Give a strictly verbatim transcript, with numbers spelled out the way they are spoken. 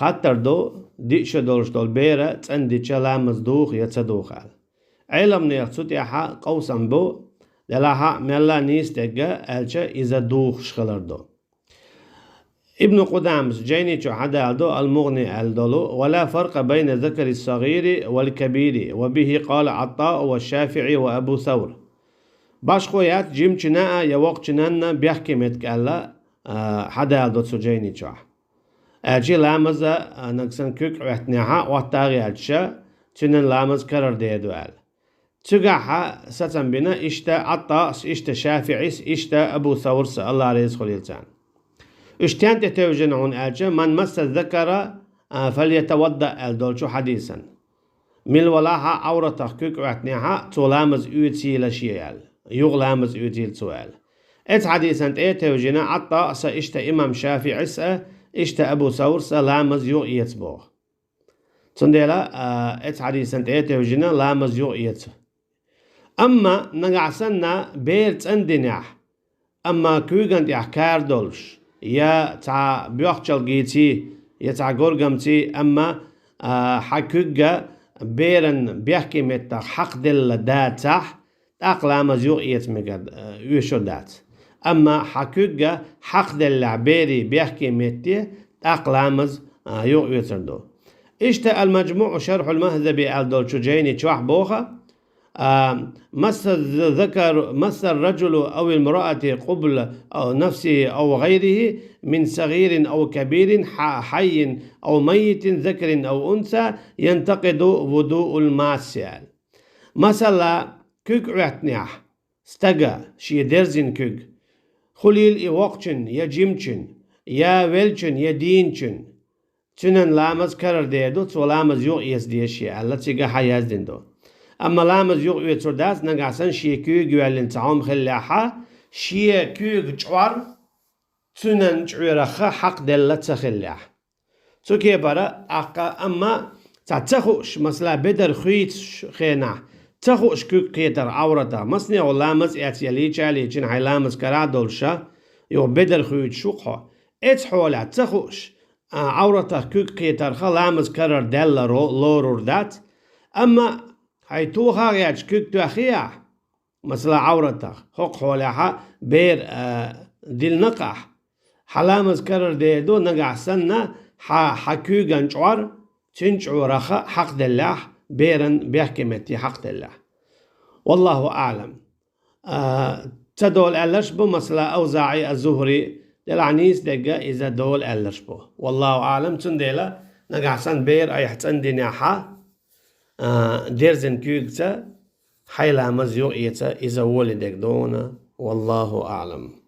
хаттар ду, диъ шо долуш долу бер цӀандича ламаз духа я ца духа аьлла. Ӏеламнех цу тӀехьа къовсам бу, делахьа мелла а нийса дерг, аьлча иза духуш хилар ду. Ибн Къудамас жайни чу хьадалдо Ал-МугӀни аьлла долу: «Ва ла фаркъа байна закари сагъири вал кабири, ва бихи къала Ӏатаъ ва ШафиӀи ва Абу Савр». Башхо яц жимчина а я воккхачунна бехке меттиг аьлла, а, хьадалдо цу жайни чохь. Аьлча ламаза, а, нагахь санна куьг Ӏоьттинехьа, Ӏоттагӏ яьлча, цуьнан ламаз карара дер ду аьлла. Цуьгахьа сацам бина иштта Ӏатаъс, иштта ШафиӀис, иштта Абу Саврс, Аллах реза хуьлийла царна. Уьш стенна тӀе тевжина хьуна аьлча, «Ман масса закара, а, фальятавадда», аьлла долчу хьадисан. Мила валахьа Ӏавратах куьг Ӏоьттинехьа, цо ламаз оьцийла шен аьлла. Юха ламаз оьцийла цо аьлла. Эцу хьадисан тӀе тевжина Ӏатаъса, иштта имам ШафиӀиса, иштта Абу Саврса ламаз юха эца боху. Цундела, а, эцу хьадисан тӀе тевжина ламаз юха эца. Амма нагахь санна бер цӀандинехь, амма куьйган тӀехь кара долуш, я цхьа боьхчалгийций, я цхьа горгамций, амма, а, хьан куьгга беран бехке меттах хьакхаделла дацахь, тӀаккха ламаз юха эца мегар, а, оьшур дац. Амма хьан куьгга хьакхаделлехь берий бехке метте, тӀаккха ламаз, а, юха оьцур ду. Иштта Ал-МаджмуӀу шархьул Махзаби аьлла долчу жайни чохь боху, а, «Масса закар, масса раджулу ау имраати къубла ау нафсихи ау гайрихи мин сагирин ау кабирин хьа-, хьаййин ау маййитин закарин ау унса янтакъиду вудуул масси», аьлла. Масала, куьг Ӏоьттинехь, стага, шен дерзина куьг, хуьлийла и воккхачун, я жимчун, я веллачун, я дийначун, цуьнан ламаз карара дер ду, цо ламаз юха эца деза шен аьлла, цига хьан яздина ду. Амма ламаз юха оьцур дац, нагахь санна шен куьйга йоьллина цхьа хӀума хиллехьа, шен куьйга чӀор цуьнан чӀорах хьакхаделла ца хиллехь. Цу кепара, тӀаккха, амма цхьа ца хууш, масала, бедар хуьйцуш хенахь, ца хууш куьг кхетар Ӏавратах, масане а ламаз эцна я лийча а лийчина хьайн ламаз карахь а долуша, юха бедар хуьйцуш ву-кх хьо. Эцу хьолехь ца хууш, а, Ӏавратах куьг кхетарха ламаз карара даьлла ро-, лорур дац. Амма хьайн тоха а гӀерташ куьг тоьххий ахь, масала, Ӏавратах, хӀокху хьолехьа бер, а, дилна-кх ахь, хьан ламаз карара дер ду, нагахь санна хьан, хьан куьйган чӀор цуьнан чӀорах хьакхаделлехь, беран бехке метте хьакхаделлехь. Валлаху аӀлам. А, ца долу аьлларш бу, масала, АвзаӀи, аз-ЗухӀри, делахь нийса дерг иза долу аьлларш бу. Валлаху аӀлам, цундела нагахь санна бер айхьа цӀандинехьа, а, дерзина куьйгаца хьайн ламаз юха эца, иза воле дерг ду хьуна. Валлаху аӀлам.